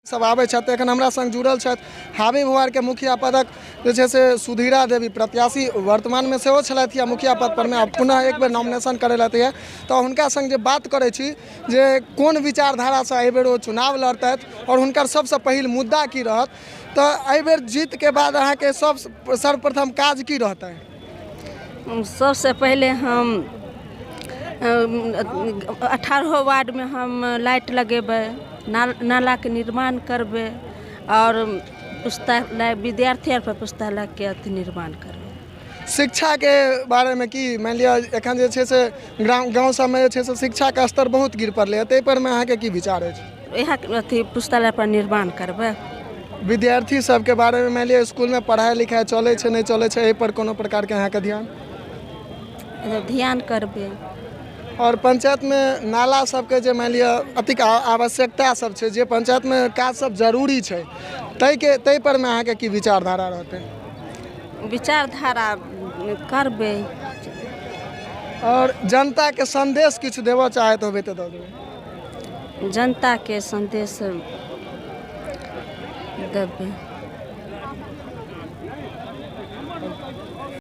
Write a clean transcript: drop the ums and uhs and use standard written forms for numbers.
सब आबै छथि। एखन हमरा संग जुड़ल छथि हाबी भुआरके मुखिया पदक जे छै से सुधीरा देवी, प्रत्याशी वर्तमानमे सेहो छलथि या मुखिया पद परमे, आब पुनः एक बेर नॉमिनेशन करेलथि यऽ। तऽ हुनका संग जे बात करै छी जे कोन विचारधारासँ एहिबेर ओ चुनाव लड़तथि आओर हुनकर सबसँ पहिल मुद्दा की रहत। तऽ एहिबेर जीतके बाद अहाँके सब सर्वप्रथम काज की रहतै? सबसँ पहिले हम 18 वार्डमे हम लाइट लगेबै, नालाके निर्माण करबै आओर पुस्तकालय, विद्यार्थी आरपर पुस्तकालयके अथी निर्माण करबै। शिक्षाके बारेमे की, मानि लिअ एखन जे छै से ग्राम गाँव सबमे जे छै से शिक्षाके स्तर बहुत गिर पड़लै, ताहि परमे अहाँके की विचार अछि? इएह अथी पुस्तकालय पर निर्माण करबै। विद्यार्थी सबके बारेमे, मानि लिअ इसकुलमे पढ़ाइ लिखाइ चलै छै, नहि चलै छै, एहिपर कोनो प्रकारके अहाँके ध्यान? ध्यान करबै। आओर पंचायतमे नाला सबके जे मानि लिअ अतिक आवश्यकता सब छै, जे पंचायतमे काज सब जरूरी छै, ताहिके ताहि परमे अहाँके की विचारधारा रहतै? विचारधारा करबै। आओर जनताके सन्देश किछु देबऽ चाहैत होबै तऽ दऽ देबै। जनताके सन्देश देबै।